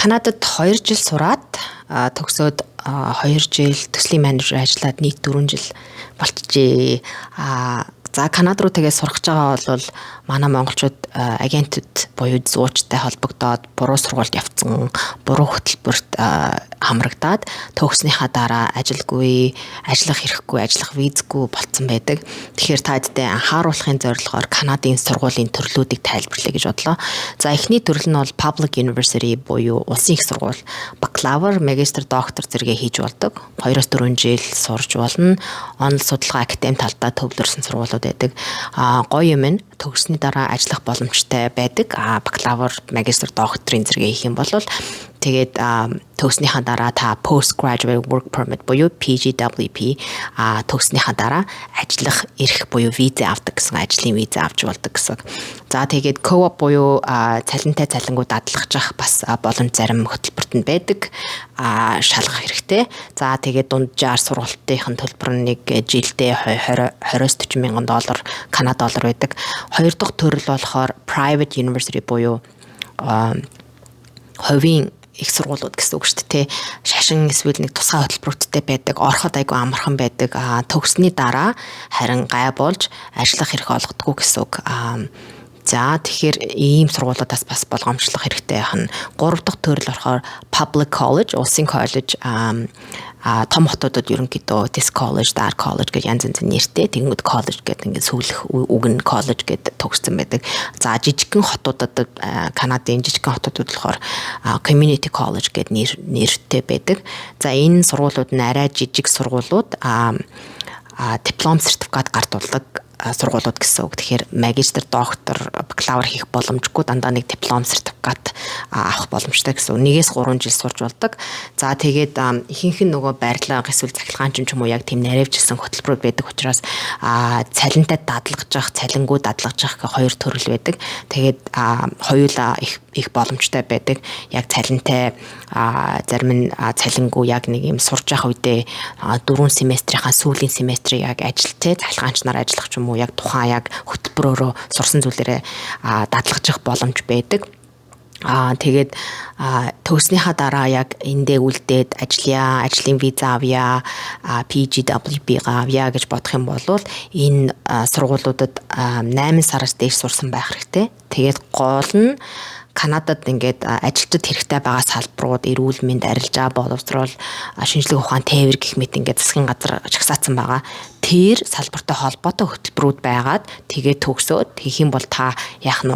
Канадад 2 жил сураад төгсөөд 2 жил төслийн менежер ажиллаад нийт 4 жил болчихжээ. За, Канад руу тэгээд сурах гэж байгаа бол манай монголчууд агентууд буюу зуучтай холбогдоод буруу сургуульд явцсан, буруу хөтөлбөрт хамрагдаад төгснөхийн дараа ажилгүй, ажиллах хэрэггүй, ажиллах визгүй болцсон байдаг. Тэгэхээр та хэдтэй анхааруулахын зорилгоор Канадын сургуулийн төрлүүдийг тайлбарлая гэж бодлоо. За, эхний төрөл нь бол public university буюу улсын их сургууль. Бакалавр, магистр, доктор зэрэгээ хийж болдог. 2-4 жил сурж болно. Онол судалгаа, академи талдаа төвлөрсөн сургуулиуд байдаг. Гоё юм нь төгссөний дараа ажиллах боломжтой байдаг. Бакалавр, магистр, докторийн зэрэгээ хийх юм бол тэгээд төгснөхийн дараа та postgraduate work permit буюу PGWP, төгснөхийн дараа ажиллах эрх буюу виза авдаг гэсэн, ажлын виза авч болдог гэсэн. За, тэгээд co-op буюу цалинтай, цалингуу дадлахчих бас боломж зарим хөтөлбөрт нь байдаг. Шалгах хэрэгтэй. За, тэгээд дунджаар сургалтын төлбөр нь нэг жилдээ 20 20-оос 40 мянган доллар, Канада доллар байдаг. Хоёр дахь төрөл болохоор private university буюу хувийн их сургуулиуд гэсэн үг шүү дээ. Шашин эсвэл нэг тусгай хөтөлбөрүүдтэй байдаг. Ороход айгүй амархан байдаг. Төгссөний дараа харин гай болж ажиллах эрх олгодоггүй гэсэн үг. За, тэгэхээр ийм сургуулиудаас бас болгоомжлох хэрэгтэй байх нь. Гурав дахь төрөл болохоор public college, улсын коллеж. Том хотуудад ерөнхийдөө this college, that college гэж янз янзын нэртэй. Тэгэнгүүт college гэдэг ингээд сүүлэх үг нь college гэдэг төгссөн байдаг. За, жижигхэн хотуудад, Канадын жижигхэн хотуудад болохоор community college гэдэг нэртэй байдаг. За, энэ сургуулиуд нь арай жижиг сургуулиуд, диплом, сертификат гардуулдаг сургуулиуд гэсэн үг. Тэгэхээр магистр, доктор, бакалавр хийх боломжгүй, дандаа нэг диплом, сертификат авах боломжтой гэсэн үг. 1-3 жил сурж болдог. За, тэгээд ихэнх нь нөгөө барилга эсвэл цахилгаан ч юм уу яг тийм наривчлсан хөтөлбөрүүд байдаг учраас цалинтай дадлгаж, цалингуу дадлгаж гэх хоёр төрөл байдаг. Тэгээд хоёулаа их их боломжтой байдаг. Яг цалинтай, зарим нь цалингүй, яг нэг юм сурж явах үедээ дөрвөн семестрийнхаа сүүлийн семестрийг яг ажилтай цахилгаанч нар ажиллах ч юм уу, яг тухайн яг хөтөлбөрөөрөө сурсан зүйлээрээ дадлгажих боломж байдаг. Тэгээд төгснөхийн дараа яг эндээ үлдээд ажиллая, ажлын виза авъя, PGWP авъя гэж бодох юм бол энэ сургуулиудад 8 сараас дээш сурсан байх хэрэгтэй. Тэгээд гол нь Канадад ингээд ажилчид хэрэгтэй байгаа салбарууд эрүүл мэнд, арилжаа, боловсрол, шинжлэх ухаан, тээвэр гэх мэт ингээд засгийн газар жагсаацсан байгаа. Тэр салбартай холбоотой хөтөлбөрүүд байгаад тэгээд төгсөөд хийх юм бол та яах нь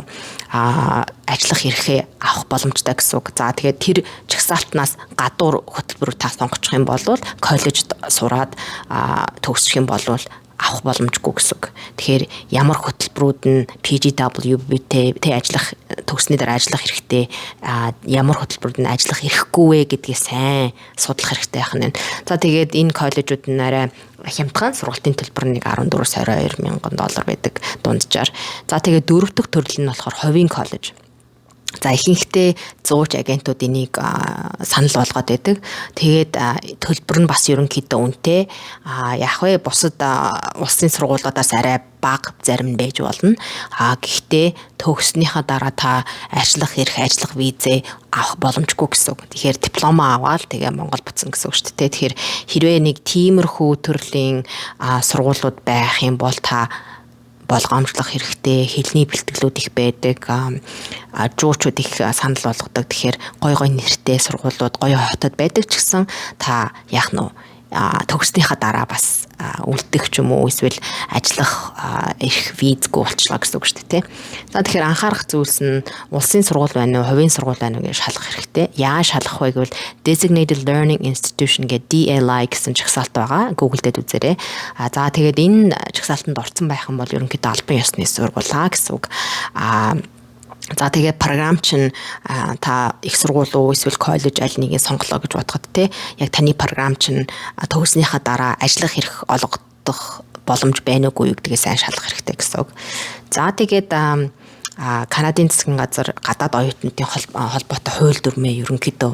ажиллах эрхээ авах боломжтой гэсэн үг. За, тэгээд тэр жагсаалтнаас гадуур хөтөлбөрөөр та сонгочих юм бол коллежид сураад төгсчих юм бол авах боломжгүй гэсэн үг. Тэгэхээр ямар хөтөлбөрүүд нь PGWP-тэй тэ ажиллах, төгссөний дараа ажиллах хэрэгтэй, ямар хөтөлбөрүүд нь ажиллах эрхгүй вэ гэдгийг сайн судлах хэрэгтэй байх нь. За, тэгээд энэ коллежууд нь арай хямдхан, сургалтын төлбөр нэг 14-өөс 22 мянган доллар байдаг дунджаар. За, тэгээд дөрөв дэх төрөл нь болохоор хувийн коллеж. За, ихэнхдээ зууч агентууд энийг санал болгоод байдаг. Тэгээд төлбөр нь бас ерөнхийдөө үнэтэй. Яг вэ, бусад улсын сургуулиудаас арай бага зарим нь байж болно. Гэхдээ төгснөхийн дараа та ажиллах эрх, ажиллах визээ авах боломжгүй гэсэн үг. Тэгэхээр диплома аваад тэгээ Монгол буцсан гэсэн үг шүү дээ. Тэгэхээр хэрвээ нэг тиймэрхүү төрлийн сургуулиуд байх юм бол та болгоомжлох хэрэгтэй, хэлний бэлтгэлүүд их байдаг, жуучууд их санал болгодог. Тэгэхээр гой гой нэртэй сургуулиуд гоё хотод байдаг ч гэсэн та яах нь төгснөхийн дараа бас үлдэх ч юм уу эсвэл ажиллах эрх, визгүй болчлоо гэсэн үг шүү дээ, тий. За, тэгэхээр анхаарах зүйлс нь улсын сургууль байна уу, хувийн сургууль байна уу гэж шалгах хэрэгтэй. Яаж шалгах вэ гэвэл Designated Learning Institution гэдэг DLI гэсэн жагсаалт байгаа. Google дээр үзээрэй. За, тэгээд энэ жагсаалтанд орсон байх юм бол ерөнхийдөө албан ёсны сургуулаа гэсэн үг. За, тэгээд програм чинь та их сургууль уу эсвэл коллеж аль нэгийг сонголоо гэж бодоход те яг таны програм чинь төгснөхийн дараа ажиллах эрх олгодох боломж байна уугүй гэдгээ сайн шалгах хэрэгтэй гэсэн үг. За, тэгээд Канадын засгийн газар гадаад оюутнуудын холбоотой хууль дүрмээ ерөнхийдөө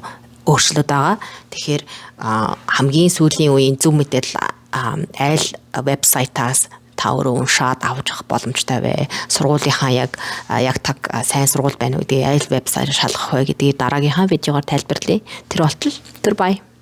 өөрчлөөд байгаа. Тэгэхээр хамгийн сүүлийн үеийн зөв мэдээлэл аль вебсайтаас та та өөрөө уншаад авч авах боломжтой вэ? Сургуулийнхаа яг таг сайн сургууль байна уу гэдгийг аль вебсайтаар шалгах вэ гэдгийг дараагийнхаа видеогоор тайлбарлая. Тэр болтол түр bye.